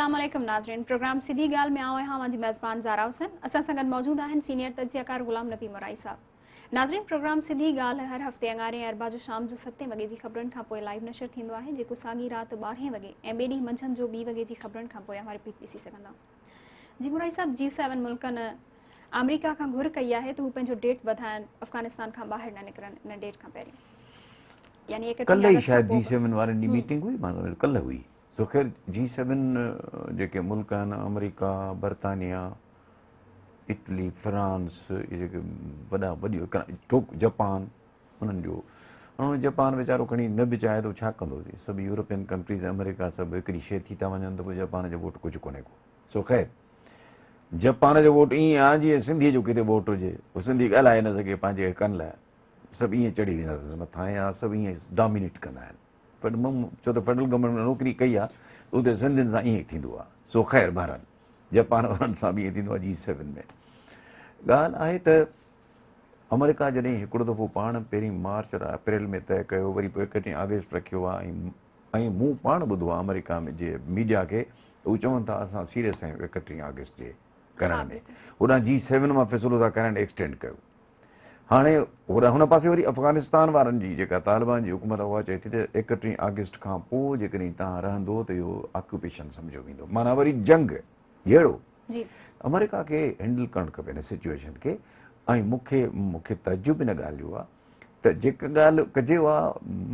السلام عليڪم ناظرين پروگرام سڌي ڳالهه ۾ آئون آهيان اوهان جي ميزبان زارا حسين اسان سان گڏ موجود آهن سينيئر تجزيه ڪار غلام نبي مورائي صاحب ناظرين پروگرام سڌي ڳالهه هر هفتي اڱاري ۽ اربع جو شام جو ستين وڳي جي خبرن کان پوء لائيو نشر ٿيندو آهي جيڪو ساڳي رات ٻارهين وڳي ۽ ٻئي ڏينهن منجهند جو ٻي وڳي جي خبرن کان پوء اوهان رپيٽ ڏسي سگهندا جي مورائي صاحب جي سيون ملڪن آمريڪا کان گهر ڪئي آهي ته هو پنهنجو ڊيٽ وڌائن افغانستان کان ٻاهر نه نڪرن ان ڊيٽ کان پهرين يعني ڪلهه ئي شايد جي سيون وارن جي ميٽنگ هئي مان ڪلهه هئي سو خير جي سيون جيڪي ملڪ آهن آمريڪا برطانيا اٽلي فرانس اهي جيڪي وڏا وڏيون جپان انهن جو هاڻي جپان ويچارو کڻي نه به چاهي ته ڇا ڪندو سڀ يورپين ڪنٽريز آمريڪا سڀ هڪڙي شي ٿي ٿا وڃن ته پوء جپان جو ووٽ ڪجهه ڪونهي ڪو سو خير جپان جو ووٽ ائين آهي جيئن سنڌيء جو ڪٿي ووٽ هجي هو سنڌي ڳالهائي نه سگهي پنهنجي حقن لاء سڀ ائين چڙهي ويندا اٿس مٿان يا سڀ ائين ڊامينيٽ ڪندا آهن پر مون ڇو ته فيڊرل گورنمينٽ ۾ نوڪري ڪئي آهي اتي سنڌين سان ائين ٿيندو آهي سو خير بهرحال جپان وارن سان به ائين ٿيندو آهي جي سيون ۾ ڳالهه آهي ته آمريڪا جڏهن هڪڙو دفعو پاڻ پهرين مارچ اپريل ۾ طئي ڪيو وري پوء ايڪٽيهين آگسٽ رکيو آهي ۽ مون پاڻ ٻڌو آهي آمريڪا ۾ جي ميڊيا کي هو چون ٿا اسان سيريس آهيون ايڪٽيهين آگسٽ جي ڪرڻ ۾ هوڏانهن جي سيون مان فيصلو ٿا ڪرائن ايڪسٽينڊ ڪيو هاڻي هوڏانهن هن پاسي وري افغانستان وارن جي جيڪا طالبان جي حڪومت اها چئي ٿي ته ايڪٽيهين آگسٽ کان پوء جيڪڏهن توهان رهندو ته اهو آڪيوپيشن سمجهيو ويندو معنيٰ وري جنگ جهيڙو آمريڪا کي هينڊل ڪرڻ کپي هن سچويشن کي ۽ مون کي مون کي تعجب ان ڳالهه جو آهي ته جيڪا ڳالهه ڪجي اها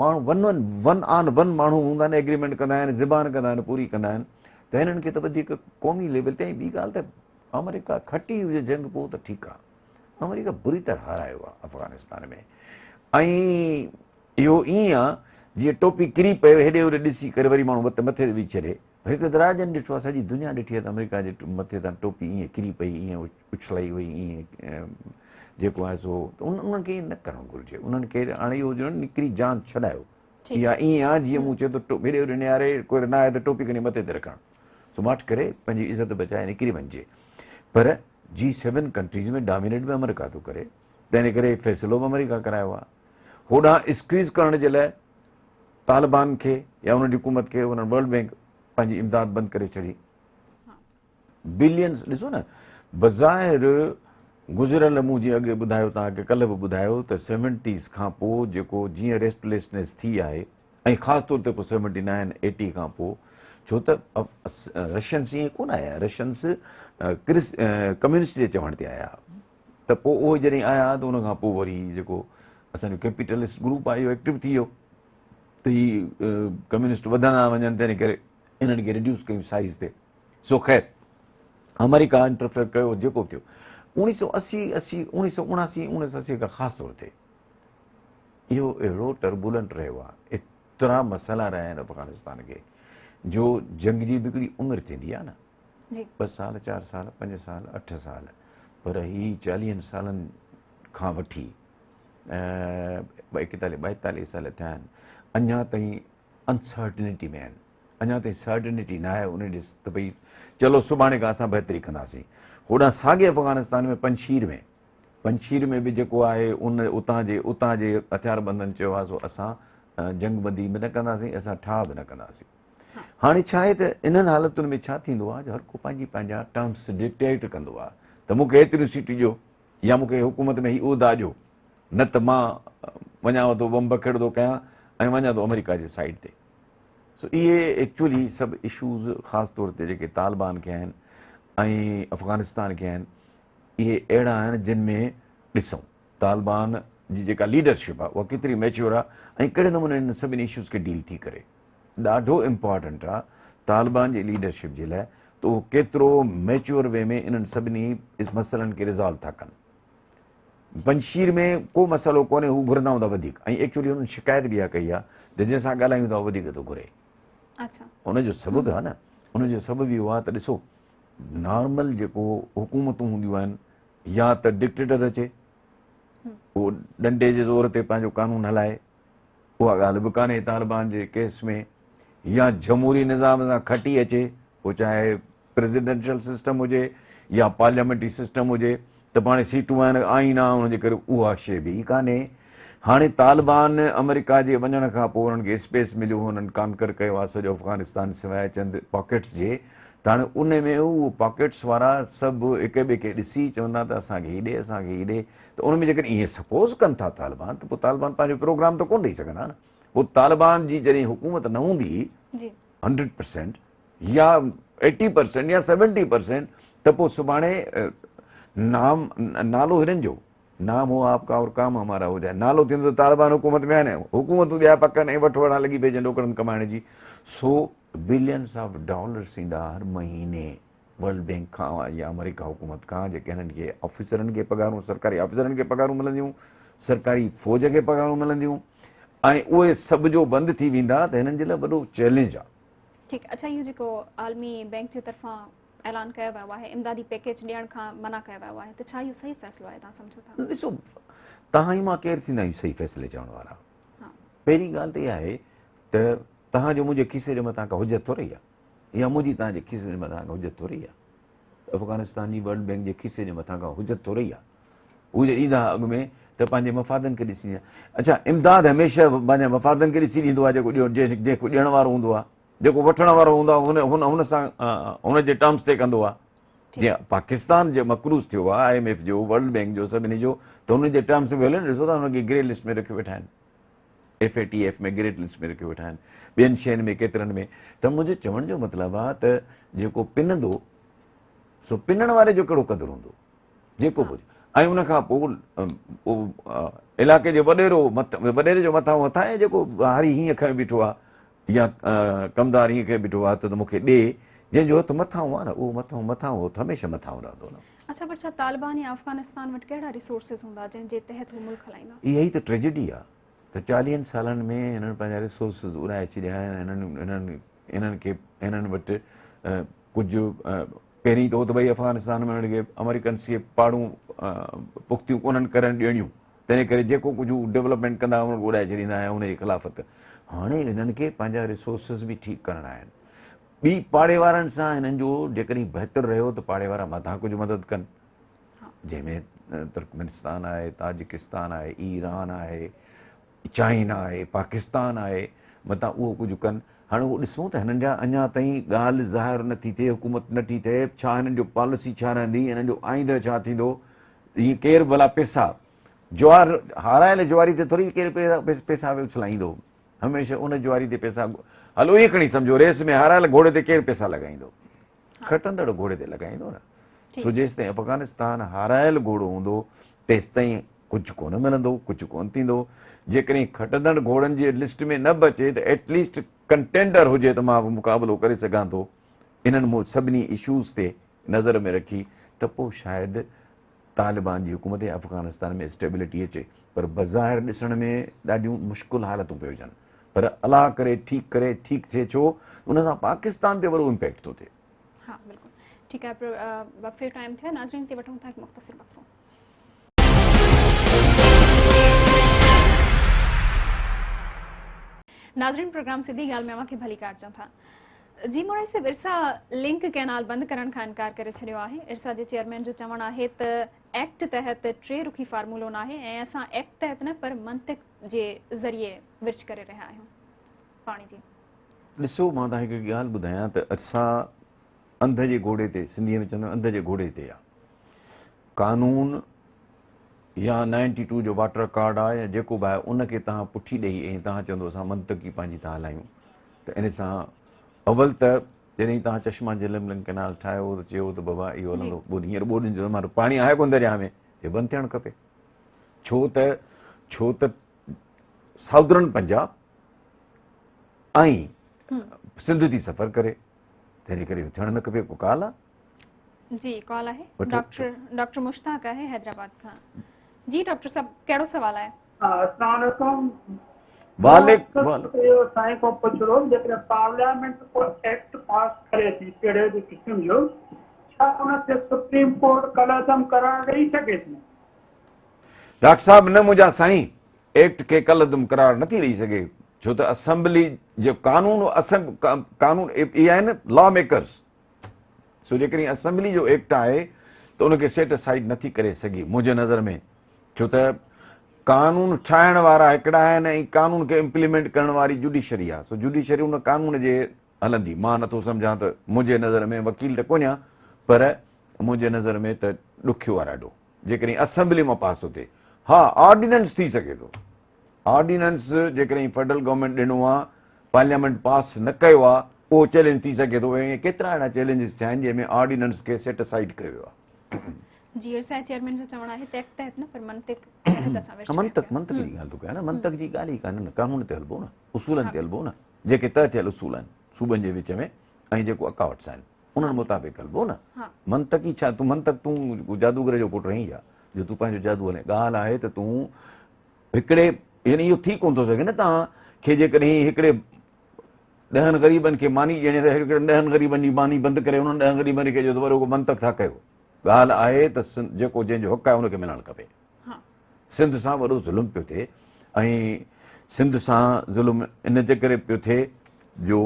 ماڻهو one one one on one ماڻهو هوندا آهن ايگريمينٽ ڪندا آهن زبان ڪندا آهن پوري ڪندا آهن ته هنن کي ته وڌيڪ قومي ليول تي ۽ ٻي ڳالهه ته آمريڪا کٽي هجي جنگ پوء ته ٺيڪ آهي آمريڪا بري طرح هارايو آهي افغانستان ۾ ۽ اهو ائين آهي جيئن ٽوپي ڪري پئي هيڏي هوڏي ڏسي ڪري وري ماڻهو وت مٿي تي وجهي ڇڏي هتي ته راڄن ڏٺو آهي سڄي دنيا ڏٺي آهي ته آمريڪا جي مٿي تان ٽوپي ائين ڪري پئي ائين اڇلائي وئي ائين جيڪو آهي سو انهن کي ائين نه ڪرڻ گهرجي انهن کي هاڻي اهو جو نڪري جان ڇڏايو اها ائين آهي جيئن مون چيو ته هيڏي هوڏي نهاري ڪوئي نه آهي ته ٽوپي کڻي مٿي تي رکڻ سو ماٺ ڪري پنهنجي عزت بچائي نڪري وڃجي پر جي سيون ڪنٽريز ۾ ڊامينيٽ به آمريڪا ٿو ڪري تنهن ڪري فيصلو به آمريڪا ڪرايو آهي هوڏانهن اسڪويز ڪرڻ جي لاء طالبان کي يا انهن جي حڪومت کي انهن ورلڊ بينڪ پنهنجي امداد بند ڪري ڇڏي بلينز ڏسو نه بظاهر گذريل مون جيئن اڳي ٻڌايو توهان کي ڪلهه به ٻڌايو ته سيونٽيز کان پوء جيڪو جيئن ريسٽليسنيس ٿي آهي ۽ خاص طور تي پوء سيونٽي نائن ايٽي کان پوء ڇو ته رشنس ائين ڪونه آيا رشنس ڪميونسٽ جي چوڻ تي آيا ته پوء اهي جڏهن آيا ته ان کان پوء وري جيڪو اسان جو ڪيپيٽلسٽ گروپ آهي اهو ايڪٽو ٿي ويو ته هي ڪميونسٽ وڌندا وڃن تنهن ڪري انهن کي ريڊيوس ڪيون سائيز تي سو خير آمريڪا انٽرفيئر ڪيو جيڪو ٿيو اوڻيهه سو اسي اسي اوڻيهه سو اڻاسي اوڻيهه سو اسي کان خاص طور تي اهو اهڙو ٽربولنٽ رهيو آهي ايترا مسئلا رهيا آهن افغانستان کي جو جنگ جي به هڪڙي عمر ٿيندي آهي نه ٻه سال چار سال پنج سال اٺ سال پر هي چاليهن سالن کان وٺي ايڪيتاليهه ٻائيتاليهه سال ٿيا آهن اڃا تائين انسرٽنٽي ۾ آهن اڃا تائين سرٽنٽي نه آهي ان ڏس ته ڀئي چلو سڀاڻي کان اسان بهتري ڪنداسين هوڏانهن ساڳي افغانستان ۾ پنجشير ۾ پنجشير ۾ به جيڪو آهي ان اتان جي اتان جي هٿيار بندن چيو آهي سو اسان جنگ بندي به نه ڪنداسين اسان ٺاهه به نه ڪنداسين هاڻي ڇا آهي ته انهن حالتن ۾ ڇا ٿيندو آهي جو هر ڪو پنهنجي پنهنجا ٽرمس ڊڪٽيٽ ڪندو آهي ته مون کي ايتريون سيٽون ڏيو يا مون کي حڪومت ۾ هي عهدا ڏيو نه ته مان وڃان ٿو بم بکيڙ ٿو ڪيان ۽ وڃان ٿو آمريڪا جي سائيڊ تي سو اهي ايڪچولي سڀ اشوز خاص طور تي جيڪي طالبان کي آهن ۽ افغانستان کي آهن اهي اهڙا آهن جن ۾ ڏسون طالبان جي جيڪا ليڊرشپ آهي اها ڪيتري ميچوئر آهي ۽ ڪهڙي نموني انهن سڀني اشوز کي ڊيل ٿي ڪري ڏاڍو امپارٽنٽ آهي طالبان جي ليڊرشپ جي لاء ته اهو ڪيترو ميچوئر وي ۾ انهن سڀني مسئلن کي ريزالو ٿا ڪن پنجشير ۾ ڪو مسئلو ڪونهي هو گهرندا هوندا وڌيڪ ۽ ايڪچولي هنن شڪايت به اها ڪئي آهي ته جنهن سان ڳالهايون ٿا اهو وڌيڪ ٿو گهري ان جو سبب آهي نه ان جو سبب اهو آهي ته ڏسو نارمل جيڪو حڪومتون هونديون آهن يا ته ڊڪٽيٽر اچي اهو ڏنڊي جي زور تي پنهنجو قانون هلائي اها ڳالهه به ڪانهي طالبان جي ڪيس ۾ يا جمهوري نظام سان کٽي اچي پوء چاهي پريزيڊنشل سسٽم هجي يا پارليامينٽري سسٽم هجي ته پاڻ سيٽون آهن آئين آهي ان جي ڪري اها شيء به ڪانهي هاڻي طالبان آمريڪا جي وڃڻ کان پوء انهن کي اسپيس مليو هو انهن ڪانڪر ڪيو آهي سڄو افغانستان سواء چند پاڪيٽس جي ته هاڻي ان ۾ اهو پاڪيٽس وارا سڀ هڪ ٻئي کي ڏسي چوندا ته اسان کي هي ڏي اسان کي هي ڏي ته ان ۾ جيڪڏهن ائين سپوز ڪن ٿا طالبان ته پوء طالبان پنهنجو پروگرام ته ڪونه ڏئي سگهندا نه. پوء طالبان جي جڏهن حڪومت نه هوندي 100% يا 80% يا 70% ته پوء سڀاڻي نام نالو هنن جو نام هو آپ کا اور ڪام همارا هو جائي نالو ٿيندو ته طالبان حڪومت ۾ آهن حڪومتون ٻيا پڪن ۽ وٺ وڙان لڳي پئي ڏوڪڙن ڪمائڻ جي. سو بلينس آف ڊالرس ايندا هر مهيني ورلڊ بينڪ کان يا آمريڪا حڪومت کان جيڪي هنن کي آفيسرن کي پگهارون سرڪاري آفيسرن کي پگهارون ملنديون سرڪاري فوج کي پگهارون ملنديون ۽ اهي سڀ جو بند ٿي ويندا ته هنن جي لاء وڏو چئلينج آهي. ٺيڪ اڇا اهو جيڪو عالمي بينڪ جي طرفان اعلان ڪيو ويو آهي امدادي پيڪيج ڏيڻ کان منع ڪيو ويو آهي ته ڇا اهو صحيح فيصلو آهي توهان سمجهو ٿا؟ ڏسو توهان ۽ مان ڪير ٿيندا آهيون صحيح فيصلي چوڻ وارا. پهرين ڳالهه ته اها آهي ته توهان جو منهنجي کيسي جي مٿان ڪا حجت ٿوري آهي يا منهنجي توهان جي کيسي جي مٿان ڪا حجت ٿوري آهي. افغانستان جي ورلڊ بينڪ جي کيسي جي مٿان ڪا حجت ٿوري آهي. هو جي ڏيندا اڳ ۾ ته پنهنجي مفادن کي ڏسي ڏيندا. اڇا امداد هميشه پنهنجي مفادن کي ڏسي ڏيندو آهي جيڪو جيڪو ڏيڻ وارو هوندو آهي جيڪو وٺڻ وارو هوندو آهي هن هن سان هن جي ٽرمز تي ڪندو آهي. جيئن پاڪستان جو مقروض ٿيو آهي I M F جو ورلڊ بينڪ جو سڀني جو ته هن جي ٽرمز به هلن. ڏسو ته هن کي گري لسٽ ۾ رکيو ويٺا آهن. F A T F ۾ grey list ۾ رکيو ويٺا آهن ٻين شين ۾ ڪيترن ۾. ته منهنجو چوڻ جو مطلب آهي ته جيڪو پنندو سو پنڻ واري جو ڪهڙو قدر هوندو جيڪو به هجي. ۽ ان کان پوء علاقي جو وڏيرو وڏيري جو مٿان هٿ آهي جيڪو هاري هيئن کنيو بيٺو آهي يا ڪمدار هيئن کنيو بيٺو آهي ته مون کي ڏي، جنهن جو هٿ مٿان آهي نه اهو مٿان مٿان هٿ هميشه مٿان رهندو نه. اڇا پر ڇا طالبان يا افغانستان وٽ ڪهڙا ريسورسز هوندا جنهن جي تحت هو ملڪ هلائيندا؟ اها ئي ته ٽريجڊي آهي ته 40 سالن ۾ هنن پنهنجا ريسورسز اڏائي ڇڏيا آهن. هنن هنن هنن کي هنن وٽ ڪجهه پهرين ته هو ته ڀئي افغانستان ۾ هنن کي آمريڪنس کي پاڙون پختيون ڪونهن ڪرڻ ڏيڻيون، تنهن ڪري جيڪو ڪجهه هو ڊولپمينٽ ڪندا هئا انهن کي اڏائي ڇڏيندا هيا ان جي خلافت. هاڻي هنن کي پنهنجا ريسورسز به ٺيڪ ڪرڻا آهن. ٻي پاڙي وارن سان هنن جو جيڪڏهن بهتر رهيو ته پاڙي وارا مٿان ڪجهه مدد ڪن، جنهن ۾ ترڪمنستان آهي، تاجڪستان آهي، ايران آهي، چائنا آهي، پاڪستان آهي، متان اهو ڪجهه ڪن. هاڻي اهو ڏسون ته هنن جا اڃا تائين ڳالهه ظاهر نٿي ٿئي، حڪومت نٿي ٺهي، ڇا هنن جو پاليسي ڇا رهندي، هنن جو آئنده ڇا ٿيندو. ائين ڪير ڀلا پيسا جوار هارايل جواري تي ٿوري ڪير پيسا اڇلائيندو، هميشه ان جواري تي پيسا هلو ائين کڻي سمجهو ريس ۾ هارايل گهوڙي تي ڪير پيسا لڳائيندو، کٽندڙ گهوڙي تي لڳائيندو نه. سو جيستائين افغانستان هارايل گهوڙو هوندو تيستائين ڪجهه ڪونه ملندو، ڪجهه ڪونه ٿيندو. جيڪڏهن کٽندڙ گهوڙن جي لسٽ ۾ نه به اچي ته ايٽ ليسٽ ڪنٽينڊر هجي ته مان به مقابلو ڪري سگهان ٿو. انهن سڀني اشوز تي نظر ۾ رکي ته پوء شايد طالبان جي حڪومت يا افغانستان ۾ اسٽيبلٽي اچي، پر بظاهر ڏسڻ ۾ ڏاڍيون مشڪل حالتون پيون هجن، پر الله ڪري ٺيڪ ڪري، ٺيڪ ٿئي، ڇو ان سان پاڪستان تي وڏو امپيڪٽ ٿو ٿئي. ها بلڪل ٺيڪ آهي، وقفي جو ٽائيم ٿيو آهي، ناظرين تي وٺون ٿا هڪ مختصر وقفو. ناظرين پروگرام سڌي ڳالهه ۾ اوهان کي ڀليڪار چئون ٿا. جي مورائي صاحب ارسا لنڪ ڪئنال بند ڪرڻ کان انڪار ڪري ڇڏيو آهي. ارسا جي چيئرمين جو چوڻ آهي ته ايڪٽ تحت ٽي رخي فارمولو ناهي ۽ اسان ايڪٽ تحت نه پر منطق جي ذريعي ورڇ ڪري رهيا آهيون پاڻي جي. ڏسو مان توهان کي هڪ ڳالهه ٻڌايان ته ارسا انڌ جي گهوڙي تي، سنڌيء ۾ چوندا آهن انڌ جي گهوڙي تي آ. قانون يا نائنٽي ٽو جو واٽر اڪارڊ آ يا جيڪو به آهي ان کي توهان پٺي ڏئي ۽ توهان چوندو اسان منطقي پنهنجي ٿا هلايون ته ان سان اول ته جڏهن توهان چشما جهلم لنڪ ڪئنال ٺاهيو ته چيو ته بابا اهو هلندو ٻوڏ، هينئر ٻوڏين جو زمانو پاڻي آهي ڪونه درياهه ۾ هي بند ٿيڻ کپي، ڇو ته سائودرن پنجاب ۽ سنڌ ٿي سفر ڪري، تنهن ڪري اهو ٿيڻ نه کپي. ڪو ڪال آ؟ جي ڪال آهي، ڊاڪٽر مشتاق آهي حيدرآباد کان. جي ڊاڪٽر صاحب ڪهڙو سوال آهي؟ السلام عليڪم. وعليڪم. اهو سائين کان پڇڻو هو جيڪڏهن پارليامينٽ ڪو ايڪٽ پاس ڪري ٿي ڪهڙي به قسم جو، ڇا ان کي سپريم ڪورٽ ڪالعدم قرار ڏئي سگهي ٿي؟ ڊاڪٽر صاحب نه منهنجا سائين، ايڪٽ کي ڪالعدم قرار نٿي ڏئي سگهي، ڇو ته اسيمبلي جو قانون قانون اهي آهن لا ميڪرز، سو جيڪڏهن اسيمبلي جو ايڪٽ آهي ته ان کي سيٽ اسائيڊ نٿي ڪري سگهي منهنجي نظر ۾، ڇو ته قانون ٺاهڻ وارا هڪڙا آهن ۽ قانون کي امپليمينٽ ڪرڻ واري جوڊيشري آهي، سو جوڊيشري ان قانون جي هلندي. مان نٿو سمجهان ته منهنجي نظر ۾ وڪيل ته ڪونهيان پر منهنجي نظر ۾ ته ڏکيو آهي ڏاڍو جيڪڏهن اسيمبلي مان پاس ٿو ٿئي. ها آرڊيننس ٿي سگهي ٿو. آرڊيننس جيڪڏهن فيڊرل گورنمينٽ ڏنو آهي پارليامينٽ پاس نه ڪيو آهي اهو چئلينج ٿي سگهي ٿو. ۽ ڪيترا اهڙا چئلينجز ٿيا آهن جنهن ۾ آرڊيننس کي سيٽ اسائيڊ ڪيو ويو آهي. جي ارسا چيئرمين جو چوڻ آهي ته ايڪٽ تحت نه پر منطق تحت اسان ورڇ ڪيون منطق منطق جي ڳالهه ٿو ڪيان نه منطق جي ڳالهه ئي ڪانه نه قانون تي هلبو نه اصولن تي هلبو نه جيڪي طئه ٿيل اصول آهن صوبن جي وچ ۾ ۽ جيڪو اڪاوٽس آهن انهن مطابق هلبو نه منطق ئي ڇا تون منطق تون جادوگر جو پٽ آهين ڇا جو تون پنهنجو جادو هلائين ڳالهه آهي ته تون هڪڙي يعني اهو ٿي ڪونه ٿو سگهي نه توهان کي جيڪڏهن هڪڙي ڏهن غريبن کي ماني ڏيڻي ته هڪڙن ڏهن غريبن جي ماني بند ڪري انهن ڏهن غريبن کي چئجو ته وري منطق ٿا ڪيو. ڳالهه آهي ته جيڪو جنهن جو حق آهي ان کي ملڻ کپي. سنڌ سان وڏو ظلم پيو ٿئي ۽ سنڌ سان ظلم ان جي ڪري پيو ٿئي جو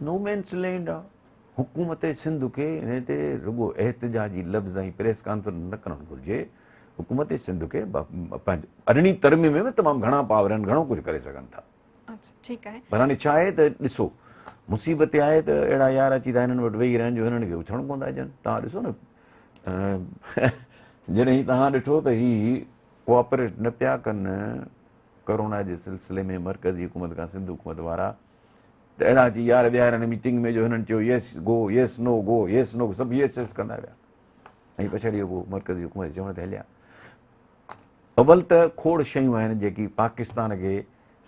نو مينس لينڊ آ. حڪومت سنڌ کي ان تي رڳو احتجاجي لفظ ۽ پريس ڪانفرنس نه ڪرڻ گهرجي. حڪومت سنڌ کي پنهنجو ارڙهين ترميم ۾ تمام گهڻا پاور آهن، گهڻو ڪجهه ڪري سگهن ٿا. اچھا ٺيڪ آهي. پر هاڻي ڇا آهي ته ڏسو مصيبت اها آهي ته اهڙا يار اچي ٿا هنن وٽ ويهي رهن جو هنن کي اٿڻ ڪونه ٿا ڏين. توهان ڏسو نه جڏهن توهان ڏٺو ته هي ڪوآپريٽ نه پيا ڪن ڪورونا جي سلسلي ۾ مرڪزي حڪومت کان سنڌ حڪومت وارا ته اهڙا اچي يار ويهارين ميٽنگ ۾ جو هنن چيو yes go yes no go yes no سڀ يس يس ڪندا ويا ۽ پڇاڙي پوء مرڪزي حڪومت جي چوڻ تي هليا. اول ته کوڙ شيون آهن جيڪي پاڪستان کي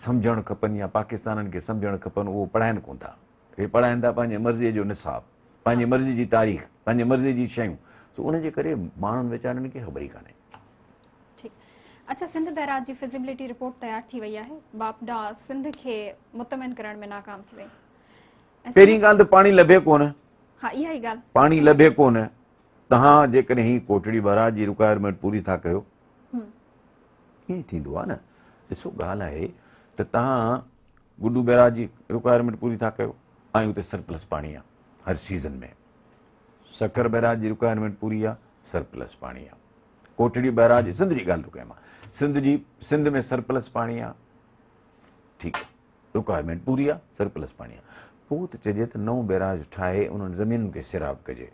سمجهڻ کپن يا پاڪستانين کي سمجهڻ کپن اهو پڙهائن ڪونه ٿا. اهي پڙهائن ٿا پنهنجي مرضي جو نصاب، پنهنجي مرضي جي تاريخ، پنهنجي مرضي جي شيون. سو ان جي ڪري ماڻهن ويچارن کي خبر ئي ڪانهي. ٺيڪ اڇا سنڌ بئراج جي فزيبلٽي رپورٽ تيار ٿي وئي آهي، واپڊا سنڌ کي مطمئن ڪرڻ ۾ ناڪام ٿي وئي. پهرين ڳالهه ته پاڻي لڀي ڪونه. ها اها ئي ڳالهه. پاڻي لڀي ڪونه. توهان جيڪڏهن هي ڪوٽڙي بئراج جي رڪوائرمينٽ پوري ٿا ڪيو ائين ٿيندو آهي نه. ڏسو ڳالهه آهي ته توهان گڊو بئراج جي رڪوائرمينٽ پوري ٿا ڪيو ۽ اتي سرپلس پاڻي آهي هر سيزن ۾. سکر بئراج جي رڪوائرمينٽ پوري آهي سرپلس پاڻي آهي. ڪوٽڙي بئراج سنڌ جي ڳالهه ٿو ڪيان مان سنڌ جي سنڌ ۾ سرپلس پاڻي آهي ٺيڪ رڪوائرمينٽ پوري آ سرپلس پاڻي آ پوء ته چئجي ته نئون بئراج ٺاهي انهن زمينن کي سيراب ڪجي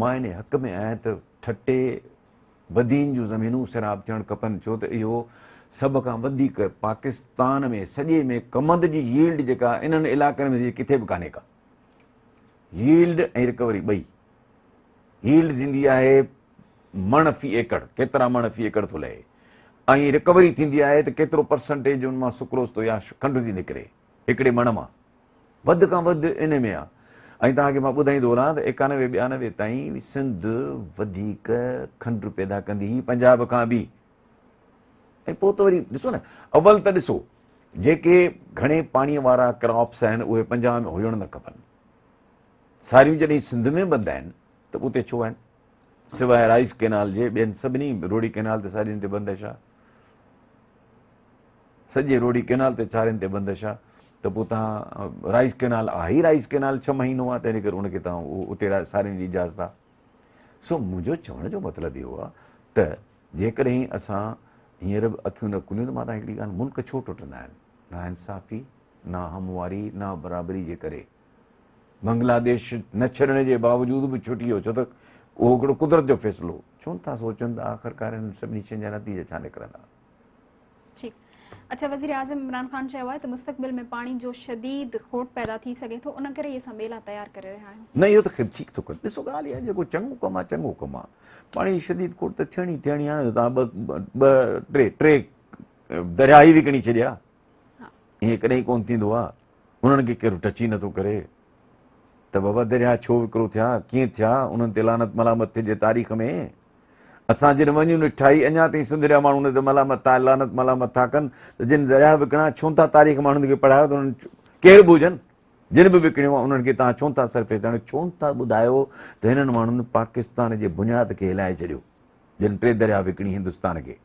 مان ان حق ۾ آهيان ته ٺٽي بدين جون زمينون سيراب ٿيڻ کپن ڇو ته اهو سڀ کان وڌيڪ پاڪستان ۾ سڄي ۾ ڪمند جي ييلڊ جيڪا انهن علائقن ۾ ٿئي ڪٿي به ڪانهي ڪا ييلڊ ۽ رڪوري ٻئي ييلڊ ٿيندي آهي مڻ في ايڪڙ ڪيترا مڻ في ايڪڙ ٿو لهي ۽ رڪوري ٿيندي آهي ته ڪيترو پرسنٽيج ان مان سڪروز ٿو يا کنڊ ٿي نڪري هڪڙي مڻ مان وڌ کان وڌ ان ۾ آ ۽ توهان کي مان ٻڌائيندو هلان ته ايڪانوي ٻيانوي تائين سنڌ وڌيڪ کنڊ پيدا ڪندي هئي پنجاب کان به ۽ پوء ته وري ڏسو نه اول ته ڏسو جيڪي گهڻي پاڻي وارا ڪراپس آهن اهي پنجاب ۾ هجڻ نه کپن ساريون جڏهن سنڌ ۾ بند آهن ته اتي ڇو آهن سواء رائيس ڪينال جي ٻين سڀني روهڙي ڪينال تي سارين تي بندش آ سڄي روهڙي ڪينال تي سارين تي بندش آ ته پوء تان رائيس ڪينال آهي رائيس ڪينال 6 مهينو آ تنهن ڪري ان کي تان اتي سارين جي اجازت آ سو منهنجو چوڻ جو مطلب اهو آ ته جيڪڏهن اسان هينئر به اکيون نه کوليون ته مان تان هڪڙي ڳالهه ملڪ ڇو ٽٽندا آهن نا انصافي نا همواري نا برابري جي ڪري بنگلاديش نه ڇڏڻ جي باوجود به ڇٽي ويو ڇو ته اهو هڪڙو قدرت جو فيصلو هو. ڇو نٿا سوچن ته آخرڪار انهن سڀني شين جا نتيجا ڇا نڪرندا. ٺيڪ اڇا وزير اعظم عمران خان چيو آهي ته مستقبل ۾ پاڻي جو شديد کوٽ پيدا ٿي سگهي ٿو ان ڪري ئي اسان ٻيلا تيار ڪري رهيا آهيون. نه اهو ته ٺيڪ ٿو ڪري ڏسو ڳالهه اها جيڪو چڱو ڪم آهي چڱو ڪم آهي پاڻي جي شديد کوٽ ته ٿيڻي ٿيڻي آهي نه توهان ٻه ٻه ٽي ٽي درياهه ئي وڪڻي ڇڏيا ائين ڪڏهن ڪونه ٿيندو آهي انهن کي ڪير ٽچ ئي نٿو ڪري ته بابا درياهه ڇو وڪرو ٿيا ڪيئن ٿيا انهن تي لعنت ملامت ٿجي تاريخ ۾ اسان جن وڃي ڏٺائي اڃا تائين سنڌ جا ماڻهو ان تي ملامت ٿا لعنت ملامت ٿا ڪن ته جن درياهه وڪڻا ڇو ٿا تاريخ ماڻهن کي پڙهايو ته انهن ڪير به هجن جن به وڪڻيو آهي انهن کي تان ڇو ٿا سرفيس آڻيو ڇو ٿا ٻڌايو ته هنن ماڻهن پاڪستان جي بنياد کي هلائي ڇڏيو جن ٽي درياهه وڪڻي هندستان کي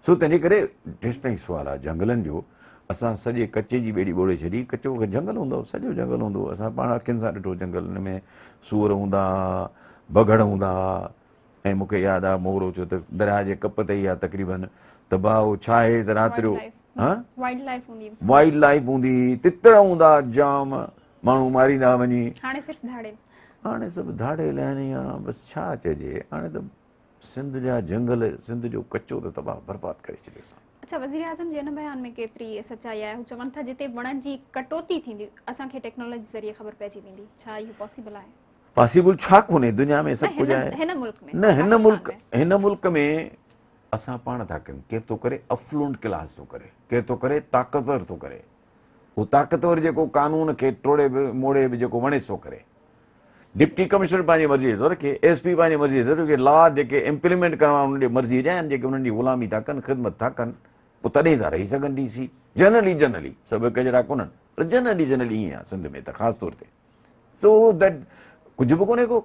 سو تنهنجي ڪري جيستائين سوال آهي جهنگلن جو اسان سڄي ڪچي جي ٻيڙي ٻوڙي ڇڏي ڪچو جهنگل هوندو هو سڄو جهنگل هوندو هو اسان پاڻ اکين سان ڏٺو جهنگل ان ۾ سوئر هوندا هئا بگهڙ هوندا هئا ۽ مون کي ياد آهي مورو ڇو ته درياهه جي ڪپ تي ئي آهي تقريبن ته ڀاء ڇا آهي ته رات جو ها وائلڊ لائف هوندي وائلڊ لائف هوندي تتر هوندا جام ماڻهو ماريندا وڃي هاڻي صرف ڌاڙيل هاڻي سڀ ڌاڙيل آهن يا بس ڇا چئجي هاڻي ته سنڌ جا جنگل سنڌ جو ڪچو ته تباهه برباد ڪري ڇڏيو اسان. اڇا وزير اعظم جي ان بيان ۾ ڪيتري سچائي آهي هو چون ٿا جتي وڻن جي ڪٽوتي ٿيندي اسان کي ٽيڪنالاجي ذريعي خبر پئجي ويندي ڇا اهو پاسيبل آهي؟ پاسيبل ڇا ڪونهي دنيا ۾ سڀ ڪجهه آهي هن ملڪ ۾ نه هن ملڪ هن ملڪ ۾ اسان پاڻ ٿا ڪيون ڪير ٿو ڪري افلوئنٽ ڪلاس ٿو ڪري ڪير ٿو ڪري طاقتور ٿو ڪري هو طاقتور جيڪو قانون کي ٽوڙي به موڙي به جيڪو وڻي سو ڪري ڊپٽي ڪمشنر پنهنجي مرضي جو ٿو رکي، ايس پي پنهنجي مرضي جو ٿو رکي، لا جيڪي امپليمينٽ ڪرڻ وارا انهن جي مرضي جا آهن، جيڪي انهن جي غلامي ٿا ڪن، خدمت ٿا ڪن، پوء تڏهن ٿا رهي سگهن ڊي سي. جنرلي جنرلي سڀ هڪ جهڙا ڪونهن پر جنرلي جنرلي ائين آهي سنڌ ۾ ته خاص طور تي. سو that ڪجهه به ڪونهي ڪو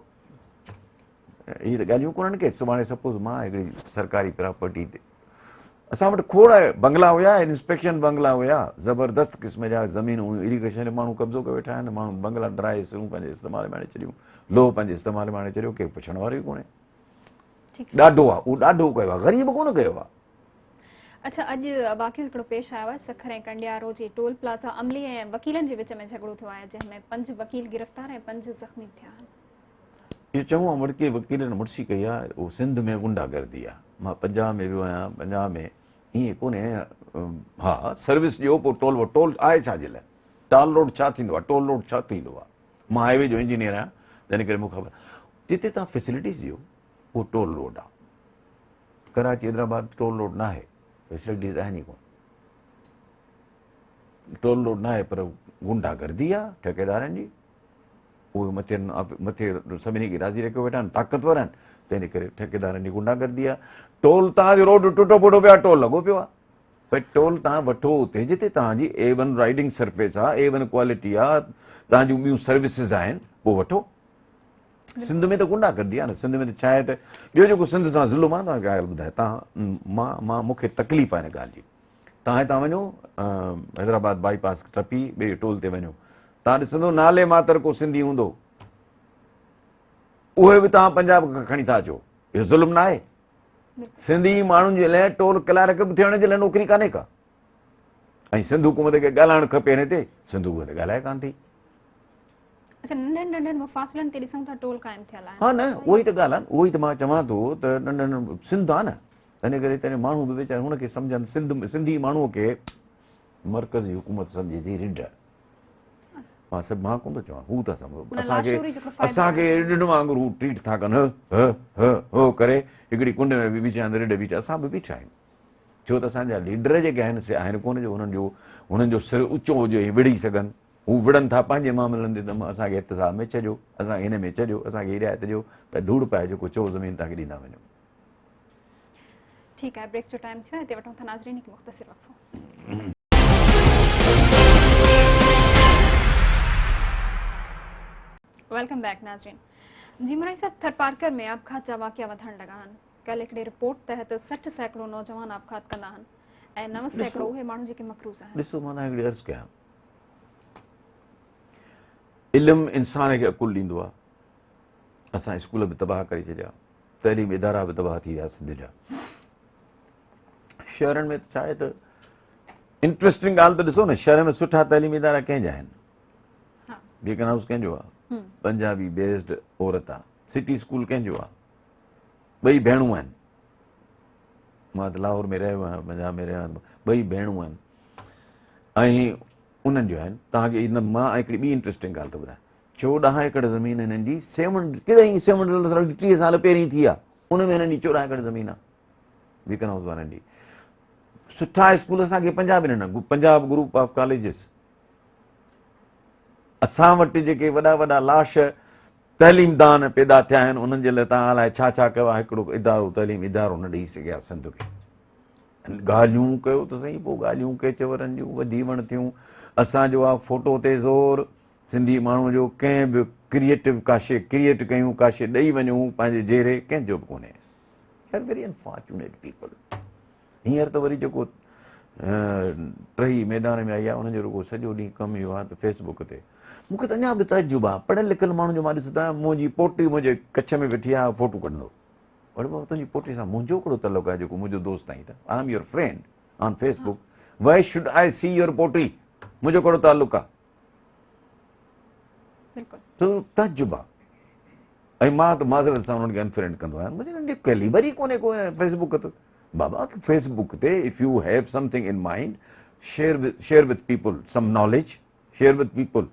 اهي ته ڳالهيون ڪونهن ڪي سڀاڻي سپوز مان هڪڙي سرڪاري پراپرٽي تي اسان وٽ کوڙ بنگلا هيا انسپيڪشن بنگلا هيا زبردست قسم جا زمينون هيون اريگيشن تي ماڻهو قبضو ڪيو ويٺا آهن ماڻهو بنگلا ڊرائي سرون پنهنجي استعمال ۾ آڻي ڇڏيون لوهه پنهنجي استعمال ۾ آڻي ڇڏيو ڪير پڇڻ وارو ئي ڪونهي ڏاڍو آ اهو ڏاڍو ڪيو آ غريب ڪونه ڪيو آ. اڇا اڄ واقعو هڪڙو پيش آيو آهي سکر ۽ ڪنڊيارو جي ٽول پلازا عملي ۽ وڪيلن جي وچ ۾ جهڳڙو ٿيو آهي جنهن ۾ 5 وڪيل گرفتار ۽ 5 زخمي ٿيا آهن. اهو چڱو آ مڙڪي وڪيلن مڙسي ڪئي آ اهو سنڌ ۾ غنڊا گردي آ مان پنجاب ۾ ويو آهيان پنجاب ۾ ائين ڪونهي ها سروس ڏيو پوء ٽول ٽول آهي ڇا جي لاء ٽال روڊ ڇا ٿيندو آ ٽول روڊ ڇا ٿيندو آ مان هاء وي جو انجنيئر آهيان تنهن ڪري مون کي خبر جتي تان فيسلٽيز ڏيو اهو ٽول روڊ آ ڪراچي حيدرآباد ٽول روڊ ناهي فيسلٽيز آهن ئي ڪون ٽول روڊ ناهي پر غنڊا گردي آ ٺيڪيدارن جي اهي مٿي مٿي سڀني کي راضي رکيو ويٺا آهن طاقتور آهن تنهن ڪري ٺيڪيدارن جي غنڊا گردي آ ٽول تان جو روڊ ٽٽو ڦٽو پيو آ ٽول لڳو پيو آ ڀئي ٽول تان وٺو اتي جتي تان جي اي ون رائيڊنگ سرفيس آ اي ون ڪوالٽي آ تان جون ٻيون سروسز آهن پوء وٺو سنڌ ۾ ته غنڊا گردي آ نه سنڌ ۾ ته ڇا آهي ته ٻيو جيڪو سنڌ سان ظلم آ تان ڳالهه ٻڌايو تان مان مان مون کي تڪليف آ هن ڳالهه جي تان هتان وڃو حيدرآباد بائي پاس ٽپي ٻئي ٽول تي وڃو تان ڏسندو نالي ماتر ڪو سنڌي هوندو اهي به تان پنجاب کان کڻي ٿا اچو اهو ظلم نه آهي سنڌي ماڻهن جي لاء ٽول ڪلارڪ به ٿيڻ جي لاء نوڪري ڪانهي ڪا ۽ سنڌ حڪومت کي ڳالهائڻ کپي هن تي سنڌ حڪومت ڳالهائي ڪانه ٿي. اڇا ننڍن ننڍن مفاصلن تي ڏسون ٿا ٽول قائم ٿيل آهن. ها نه اها ئي ته ڳالهه آهي اهو ئي ته مان چوان ٿو ته ننڍن سنڌ آهي نه تنهن ڪري تنهن ماڻهو به ويچارا هن کي سمجهن سنڌ سنڌي ماڻهو کي مرڪزي حڪومت سمجهي ٿي رڍ مان سڀ مان ڪونه ٿو چوان هو ٿا سمجهو اسان کي اسان کي رڍن وانگر هو ٽريٽ ٿا ڪن هه هه هه هه ڪري هڪڙي ڪنڊ ۾ به بيٺا آهن رڍ بيٺا اسان به بيٺا آهيون ڇو ته اسان جا ليڊر جيڪي آهن سي آهن ڪونه جو انهن جو انهن جو سر اوچو هجي ۽ وڙهي سگهن هو وڙهن ٿا پنهنجي معاملن تي ته اسان کي احتساب ۾ ڇڏيو اسان کي هن ۾ ڇڏيو اسان کي رعايت ڏيو ته ڌوڙ پائي جيڪو چئو زمين توهان کي ڏيندا وڃو. ٺيڪ آهي بريڪ جو ٽائيم ٿيو آهي هتي وٺون ٿا ناظرين هڪ مختصر وقفو. Welcome back ناظرين جي مرائي صاحب ٿرپارڪر ۾ آپگهات جا واقعا وڌڻ لڳا آهن ڪل هڪڙي رپورٽ تحت 60% نوجوان آپگهات ڪندا آهن ۽ 9% اهي ماڻهو جيڪي مقروض آهن. ڏسو مان توهان کي هڪڙي عرض ڪيان علم انسان کي عقل ڏيندو آهي اسان اسڪول به تباهه ڪري ڇڏيا تعليم ادارا به تباهه ٿي ويا سنڌ جا شهرن ۾ ته ڇا آهي ته انٽرسٽنگ ڳالهه ته ڏسو نه شهر ۾ سٺا تعليمي ادارا ڪنهن جا آهن بيڪن هائوس ڪنهن جو آهي پنجابي بيسڊ عورت آهي سٽي اسڪول ڪنهن جو آهي ٻئي ڀيڻون آهن مان ته لاهور ۾ رهيو آهيان پنجاب ۾ رهيو آهيان ٻئي ڀيڻون آهن ۽ انهن جو آهن توهان کي مان هڪڙي ٻي انٽرسٽنگ ڳالهه ٿو ٻڌايان 14 ايڪڙ زمين هنن جي سيون ڪڏهن سيون 30 سال پهرين ٿي آهي ان ۾ هنن جي 14 ايڪڙ زمين آهي بيڪن هائوس وارن جي. سٺا اسڪول اسان کي پنجاب ڏنا، پنجاب گروپ آف ڪاليجز. اسان وٽ جيڪي وڏا وڏا لاش تعليمدان پيدا ٿيا آهن انهن جي لاء توهان الائي ڇا ڇا ڪيو آهي، هڪڙو ادارو تعليم ادارو نه ڏئي سگهيا سنڌ کي. ڳالهيون ڪيو ته سائين پوء ڳالهيون ڪيچورن جون وڌي وڻ ٿيون. اسان جو آ فوٽو تي زور، سنڌي ماڻهو جو ڪنهن به ڪريئيٽو ڪا شيء ڪريئيٽ ڪيون ڪا شيء ڏئي وڃون پنهنجي جيري ڪنهن جو به ڪونهي. They are very unfortunate people. هينئر ته وري جيڪو ٽهي ميدان ۾ آئي آهي ان جو رڳو سڄو ڏينهن ڪم اهو آهي ته فيس بڪ تي مون کي ته اڃا به تعجب آهي پڙهيل لکيل ماڻهن جو مان ڏسندو آهيان منهنجي پوٽي منهنجي ڪڇ ۾ ويٺي آهي فوٽو ڪڍندو اڙي بابا تنهنجي پوٽي سان منهنجو ڪهڙو تعلق آهي جيڪو منهنجو دوست آهين ته I am your friend on Facebook Why should I see your pottery? منهنجو ڪهڙو تعلق آ؟ بلڪل تو تعجب آ. ۽ مان ته معذرت سان انهن کي انفرينڊ ڪندو آهيان، منهنجي ننڍي ڪيليبر ئي ڪونهي ڪو فيس بڪ تي. بابا فيس بڪ تي if you have something in mind share share with people some knowledge, share with people.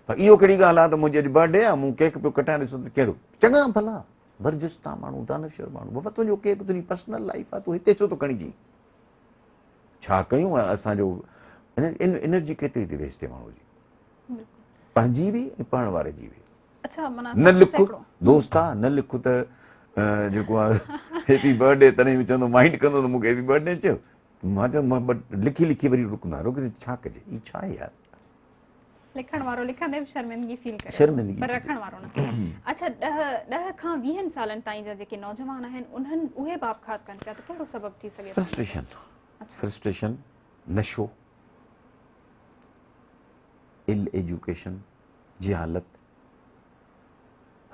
پر اهو ڪهڙي ڳالهه آ ته منهنجي اڄ برٿ ڊي آ، مون ڪيڪ پيو ڪٽايان، ڏسو ته ڪهڙو چڱا ڀلا برجستا ماڻهو، دانشور ماڻهو، بابا تنهنجو ڪيڪ تنهنجي پرسنل لائف آ، تون هتي ڇو ٿو کڻي اچين؟ ڇا ڪيون اسان جو انرجي ڪيتري ٿي ويسٽ ٿئي ماڻهو جي، پنهنجي به ۽ پڙهڻ واري جي به. اڇا معنيٰ نه لک دوست آ، نه لک ته جيڪو آ هيپي برٿ ڊي، تڏهن به چوندو مائنڊ ڪندو ته مونکي هيپي برٿ ڊي چيو. مان چيو مان لکي لکي وري رڪندو آهيان، رڪندي ڇا ڪجي، هي ڇا آهي يار. لکڻ وارو لکندي به شرمندگي فيل ڪري، شرمندگي پر رکڻ وارو نه. اڇا 10 کان 20 سالن تائين جا جيڪي نوجوان آهن انهن اهي به آپگهات ڪن پيا ته ڪهڙو سبب ٿي سگهي ٿو؟ فرسٽريشن، فرسٽريشن، نشو، ال ايجوڪيشن، جهالت.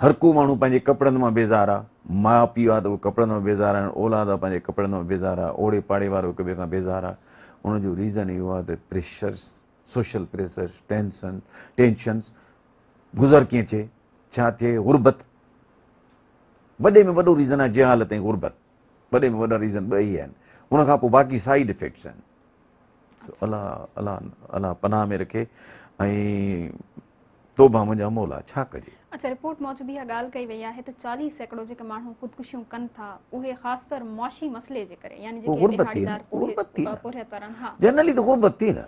هر ڪو ماڻهو پنهنجي ڪپڙن مان بيزار آ، ماء پيء آ ته اهي ڪپڙن مان بيزار آهن، اولاد آ پنهنجي ڪپڙن مان بيزار آ، اوڙي پاڙي وارو هڪ ٻئي کان بيزار آ. ان جو ريزن اهو آ ته پريشرس، سوشل پريشرس، ٽينشن، ٽينشنس، گذر ڪيئن ٿئي، ڇا ٿئي، غربت وڏي ۾ وڏو ريزن آ، جهالت ۽ غربت وڏي ۾ وڏا ريزن ٻه ئي آهن. ان کان پوء باقي سائيڊ افيڪٽس آهن. الله الله الله پناهه ۾ رکي ۽ توبه منهنجا مولا ڇا ڪجي. اڇا رپورٽ موجب اها ڳالهه ڪئي وئي آهي ته 40% جيڪي ماڻهو خودڪشيون ڪن ٿا اهي خاص طور معاشي مسئلي جي ڪري، يعني جيڪي غربت ٿي ڏهاڙيدار غربت ٿي پورهيت وارن، ها جنرلي ته غربت ٿي نه.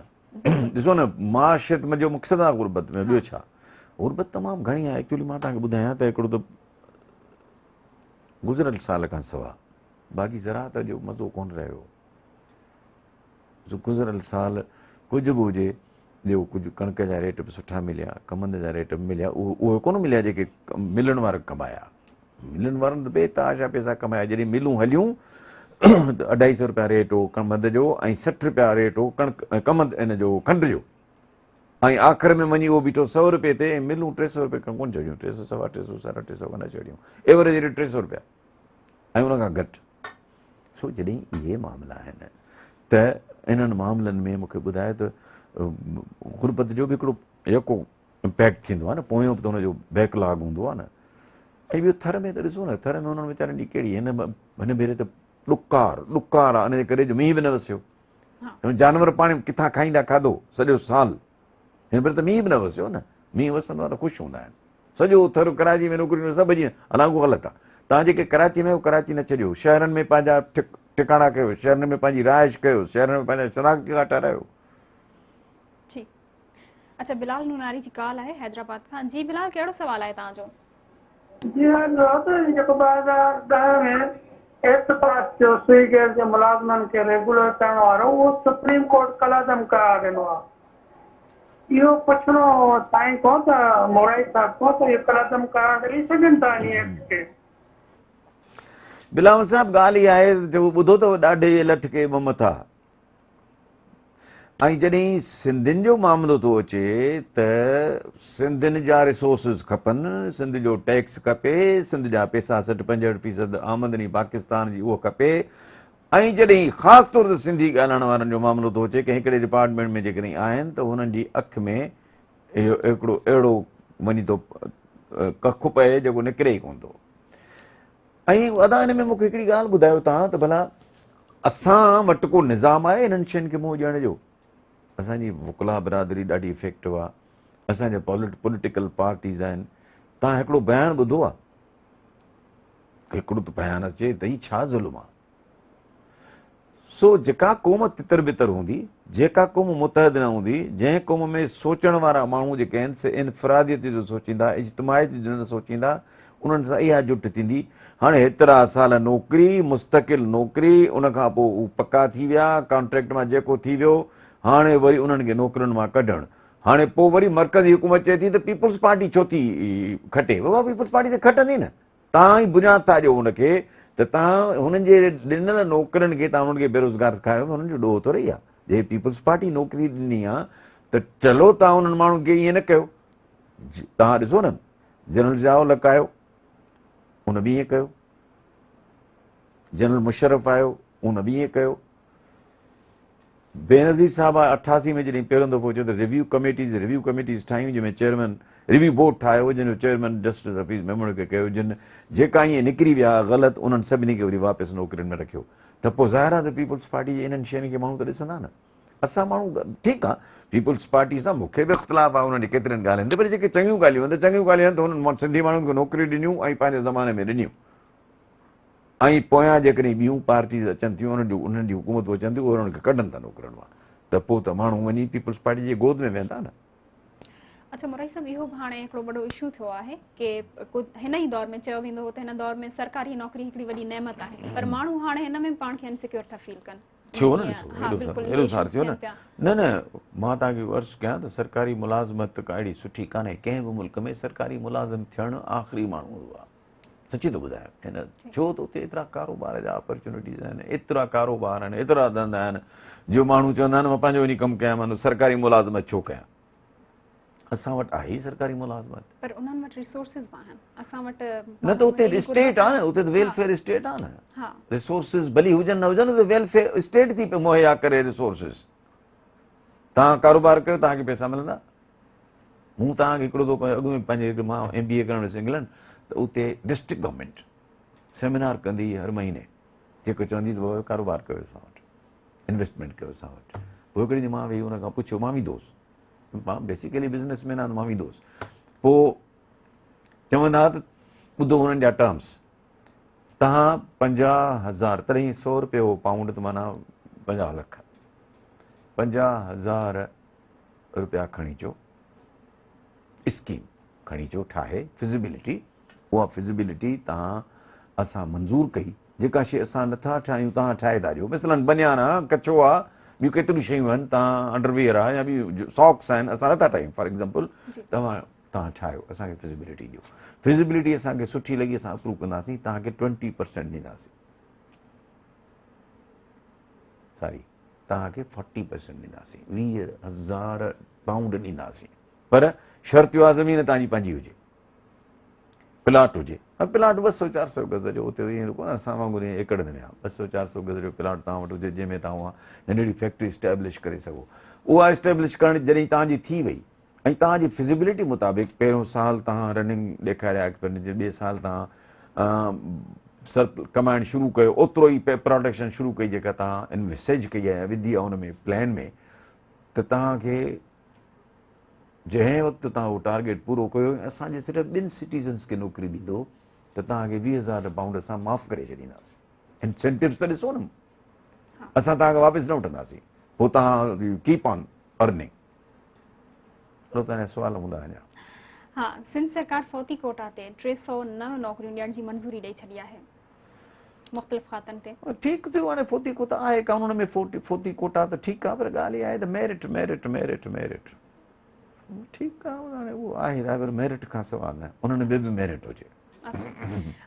ڏسو نه معاشيت ۾ جو مقصد آهي غربت ۾ ٻيو ڇا؟ غربت تمام گهڻي آهي. ايڪچولي مان توهان کي ٻڌايان ته هڪڙو ته گذريل سال کان سوا باقي زراعت جو مزو ڪونه رهيو. گذريل سال ڪجهه به هجي ٻيو ڪجهه ڪڻڪ جا ريٽ به سٺا مليا، ڪمند جا ريٽ به مليا، اهي ڪونه مليا جيڪي ملن وارن ڪمايا. ملن وارن ته بي تحاشا پئسا ڪمايا. جڏهن ملون هليون ته اڍائي سو روپيا ريٽ هو ڪمند جو ۽ 60 روپيا ريٽ هو ڪڻڪ ڪمند ان جو کنڊ جو، ۽ آخر ۾ وڃي اهو بيٺو 100 روپئي تي ۽ ملون 300 روپئي کان ڪونه چڙهيون، ٽي سو سوا ٽي سو ساڍا ٽي سو کان نه چڙهيون، ايوريج ريٽ 300 روپيا ۽ ان کان گهٽ. سو جڏهن اهي معاملا آهن ته انهن معاملن ۾ مونکي ٻڌايو ته غربت جو به هڪڙو يڪو امپيڪٽ ٿيندو آهي نه، پويون به ته هن جو بيڪ لاگ هوندو آهي نه. ۽ ٻيو ٿر ۾ ته ڏسو نه، ٿر ۾ هنن ويچارن جي ڪهڙي هن ڀيري ته ڏڪار ڏڪار آهي، ان جي ڪري جو مينهن به نه وسيو، جانور پاڻي ڪٿان کائيندا کاڌو سڄو سال. هن ڀيري ته مينهن به نه وسيو نه، مينهن وسندو آهي ته خوش هوندا آهن. سڄو ٿر ڪراچي ۾ نوڪريون سڀ جي، حالانڪه غلط آهي. توهان جيڪي ڪراچي ۾ آهيو ڪراچي نه ڇڏيو، شهرن ۾ پنهنجا ٺڪاڻا ڪيو، شهرن ۾ پنهنجي رهائش ڪيو، شهرن ۾ پنهنجا شناختي ڪارڊ ٺهرايو. ٺيڪ. اڇا بلال نوناري جي ڪال آهي حيدرآباد کان. جي بلال ڪهڙو سوال آهي توهان جو؟ جي ها جواب جيڪو 2010 ۾ ايڪٽ پاس ٿيو سوئي گئس جي ملازمن کي ريگولر ڪرڻ وارو اهو سپريم ڪورٽ ڪالعدم قرار ڏنو آهي اهو پڇڻو هو سائين کان ته مورائي صاحب کان ته اهو ڪالعدم قرار ڏئي سگهن ٿا انهي ايڪٽ کي. بلاول صاحب ڳالهه اها آهي ته جو ٻڌو اٿو ڏاڍي جي لٺ کي ٻه مٿا. ۽ جڏهن سنڌين جو معاملو ٿو اچي ته سنڌين جا ريسورسز کپن، سنڌ جو ٽيڪس کپي، سنڌ جا پيسا 60 65 فيصد آمدني پاڪستان جي اهو کپي، ۽ جڏهن خاص طور تي سنڌي ڳالهائڻ وارن جو معاملو ٿو اچي ڪنهن هڪڙي ڊپارٽمينٽ ۾ جيڪڏهن آهن ته هنن جي اک ۾ اهو هڪڙو اهڙو وڃي ٿو ڪک پئي جيڪو نڪري ئي ڪونه ٿو. ۽ ادا ان ۾ مونکي هڪڙي ڳالهه ٻڌايو توهان ته ڀلا اسان وٽ ڪو نظام آهي انهن شين کي منهن ڏيڻ جو؟ اسان جي وڪلا برادري ڏاڍي افيڪٽو آهي، اسان جا پوليٽيڪل پارٽيز آهن. توهان هڪڙو بيان ٻڌو آهي؟ هڪڙو ته بيان اچي ته هي ڇا ظلم آهي. سو جيڪا قوم تتر بتر هوندي، جيڪا قوم متحد نه هوندي، جنهن قوم ۾ سوچڻ وارا ماڻهو جيڪي آهن سي انفراديت جو سوچيندا، اجتماعيت جو نه سوچيندا، انهن سان اها جٺ ٿيندي. هاڻي هيترا سال نوڪري، مستقل نوڪري، ان کان پوء هو پڪا ٿي ويا، ڪانٽريڪٽ مان جيڪو ٿي ويو، هاڻي وري انهن کي نوڪرين مان ڪڍڻ. هاڻي پوء وري مرڪزي حڪومت چئي ٿي ته پيپلز پارٽي ڇو ٿي کٽي؟ بابا پيپلز پارٽي ته کٽندي نه. توهان ئي بنياد ٿا ڏيو ان کي ته توهان هنن جي ڏنل نوڪرين کي توهان انهن کي بيروزگار کايو ته هنن جو ڏوهه ٿوري آهي. جي پيپلز پارٽي نوڪري ڏني آهي ته چلو توهان انهن ماڻهن کي ائين نه ڪيو. توهان ڏسو نه جنرل ضياء الحق آيو ان به ائين ڪيو، جنرل مشرف آيو ان به ائين ڪيو. بينظير صاحب 88 ۾ جڏهن پهريون دفعو چيو ته ريويو ڪميٽيز ريويو ڪميٽيز ٺاهيون جنهن ۾ چيئرمين ريويو بورڊ ٺاهيو جنهن جو چيئرمين جسٽس حفيظ ميمڻ کي ڪيو جن جيڪا ائين نڪري ويا غلط انهن سڀني کي وري واپس نوڪرين ۾ رکيو ته پوء ظاهر آهي ته پيپلز پارٽي جي انهن شين کي ماڻهو ته ڏسندا نه اسان ماڻهو ٺيڪ آهي پيپلز پارٽي سان مون کي به اختلاف آهي انهن جي ڪيترين ڳالهين تي پر جيڪي چڱيون ڳالهيون آهن ته چڱيون ڳالهيون آهن ته هنن سنڌي ماڻهن کي نوڪريون ڏنيون ۽ پنهنجي زماني ۾ ڏنيون ۽ پويان جيڪڏهن ٻيون پارٽيز اچن ٿيون انهن جون انهن جون حڪومتون اچن ٿيون اهي انهن کي ڪڍن ٿا نوڪرين مان ته پوء ته ماڻهو وڃي پيپلز پارٽي جي گود ۾ ويهندا نه. اڇا مورائي صاحب اهو به هاڻي هڪڙو وڏو اشو ٿيو آهي ڪي هن ئي دور ۾ چيو ويندو هو ته هن دور ۾ سرڪاري نوڪري هڪڙي وڏي نعمت آهي پر ماڻهو هاڻي هن ۾ پاڻ کي انسيڪيور ٿا فيل ڪن. ٿيو نه ڏسو ايڏو سارو ايڏو سارو ٿيو نه نه نه مان توهان کي عرض ڪيان ته سرڪاري ملازمت ڪا اهڙي سٺي ڪانهي ڪنهن به ملڪ ۾ سرڪاري ملازم ٿيڻ آخري ماڻهو هوندو آهي. سچي ٿو ٻڌايان هن ڇو ته اتي ايترا ڪاروبار جا اپرچونٽيز آهن ايترا ڪاروبار آهن ايترا ڌنڌا آهن جو ماڻهو چوندا آهن مان پنهنجو وڃي ڪم ڪيان مان سرڪاري ملازمت ڇو ڪيان اسان وٽ آهي ئي سرڪاري ملازمت پر انهن وٽ ريسورسز به آهن اسان وٽ نه ته اتي اسٽيٽ آهي نه اتي ته ويلفيئر اسٽيٽ آهي نه ريسورسز ڀلي هجن نه هجن اتي ويلفيئر اسٽيٽ ٿي مهيا ڪري ريسورسز توهان ڪاروبار ڪيو توهان کي پئسا ملندا مون توهان کي هڪڙو دفعو اڳ ۾ پنهنجي هڪ مان ايم بي اي ڪرڻ ويس انگلنڊ ته اتي ڊسٽرڪٽ گورنمينٽ سيمينار ڪندي هر مهيني جيڪو چوندي ته بابا ڪاروبار ڪيو اسان وٽ انويسٽمينٽ ڪيو اسان وٽ پوء هڪڙي ڏينهن مان ويهي ان کان پڇيو مان ويندو هوس مان بيسيڪلي بزنس مين آهيان مان ويندو هوس پوء چوندا ته ٻڌو هنن جا ٽرمس تهان 50000 تڏهن 100 روپيو پائونڊ ته معنيٰ 50 لک 50000 روپيا کڻي اچو اسڪيم کڻي اچو ٺاهي فزيبلٽي اها فزيبلٽي تهان اسان منظور ڪئي جيڪا شي اسان نٿا ٺاهيون تهان ٺاهي ٿا ڏيو مثلا بنيان آ ڪڇو آ ٻيون ڪيتريون شيون آهن تهان انڊر ويئر آ يا ٻيون ساڪس آهن اسان نٿا ٺاهيون فار ايگزامپل توهان توهان ٺاهيو اسان کي فزيبلٽي ڏيو فزيبلٽي اسان کي سٺي لڳي اسان اپروو ڪنداسين توهان کي 20% ڏينداسين ساري توهان کي فورٽي پرسينٽ ڏينداسين، 20,000 پائونڊ ڏينداسين، پر شرط اهو آهي زمين توهان جي پنهنجي هجي، پلاٽ هجي. پلاٽ ٻه سؤ چار سؤ گز جو اتي ائين ڪونه اسان وانگر ائين ايڪڙ ۾ آهي، ٻه سؤ چار سؤ گز جو پلاٽ توهان وٽ هجي جنهن ۾ توهان اها ننڍڙي فيڪٽري اسٽيبلش ڪري سگهو. اها اسٽيبلش ڪرڻ جڏهن توهان جي ٿي وئي ۽ توهان جي فزيبلٽي مطابق پهريون سال توهان رننگ ڏيکاريا ايڪسپينڊيچر، ٻئي سال توهان سر ڪمائڻ شروع ڪيو، اوترو ئي پروڊڪشن شروع ڪئي جيڪا توهان انويسيج ڪئي آهي يا وڌي آهي ان ۾ پلان ۾ ته توهان کي جنهن وقت توهان اهو ٽارگيٽ پورو ڪيو ۽ اسان جي صرف ٻن سٽيزنس کي نوڪري ڏيندو ته توهان کي 20,000 پائونڊ اسان معاف ڪري ڇڏينداسين. انسينٽيوز ته ڏسو نه، اسان توهان کي واپس نه وٺنداسين، پوء توهان ڪيپ آن ارننگ. سوال هوندا اڃا. ها سنڌ سرڪار فوتي ڪوٽا تي 309 نوڪريون ڏيڻ جي منظوري ڏئي ڇڏي آهي مختلف کاتن تي. ٺيڪ ٿيو هاڻي فوتي ڪوٽا آهي قانون ۾ فوتي ڪوٽا ته ٺيڪ آهي پر ڳالهه اها آهي ته ميرٽ ميرٽ ميرٽ ميرٽ ٺيڪ آهي هاڻي اهو آهي پر ميرٽ کان سواء نه انهن ۾ به ميرٽ هجي.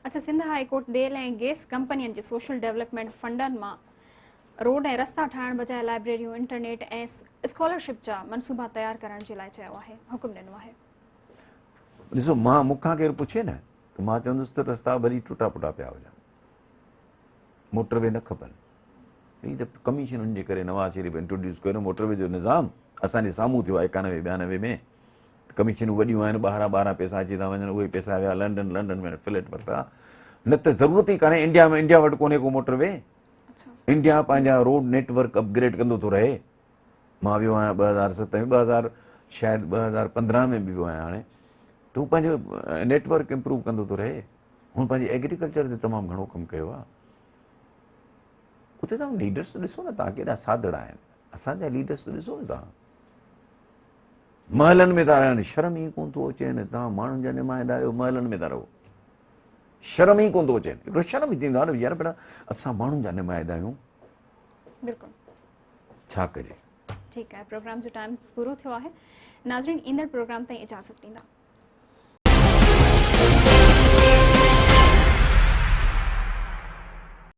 اڇا سنڌ هاء ڪورٽ تيل ۽ گئس ڪمپنين جي سوشل ڊولپمينٽ فنڊن مان روڊ ۽ رستا ٺاهڻ بجاء لائبريريون، انٽرنيٽ ۽ اسڪالرشپ جا منصوبا تيار ڪرڻ جي لاء چيو آهي، حڪم ڏنو آهي. ڏسو مان مون کان ڪير پڇي نه ته مان چوندس ته رستا ڀلي ٽٽا پٽا پيا هجن، موٽر وي نه کپن. هي ته ڪميشنن جي ڪري نواز شريف انٽروڊيوس ڪيو نه موٽر وي جو نظام اسان جي سامهون ٿيو آهي 91 92 ۾ ڪميشنون وڏيون آهن ٻاهران ٻاهران پئسا اچي ٿا وڃن اهي پئسا ويا لنڊن لنڊن ۾ فليٽ ورتا نه ته ضرورت ئي ڪانهي انڊيا ۾ انڊيا وٽ ڪونهي ڪو موٽر وي انڊيا پنهنجا road net work up grade ڪندو ٿو رهي. مان ويو آهيان 2007 ۾ 2000 شايد 2015 ۾ به ويو آهيان هاڻي ته هو پنهنجو نيٽ ورڪ امپروو ڪندو ٿو رهي. هن پنهنجي ايگريڪلچر تي تمام گهڻو ڪم ڪيو آهي. اتي توهان ليڊرس ڏسو نه توهان ڪيڏا سادڙا آهن. اسان جا ليڊرس ته ڏسو نه توهان محلن ۾ ٿا رهن، شرم ئي ڪونه ٿو اچين. توهان ماڻهن جا نمائندا آهيو، محلن ۾ ٿا رهو. شرم ئي ڪونه ٿو اچي. هڪڙو شرم ئي ٿيندو آهي نه يار بيٽا اسان ماڻهن جا نمائندا آهيون. بلڪل ڇا ڪجي. ٺيڪ آهي پروگرام جو ٽائيم پورو ٿيو آهي ناظرين ايندڙ پروگرام تائين اجازت ڏيندا.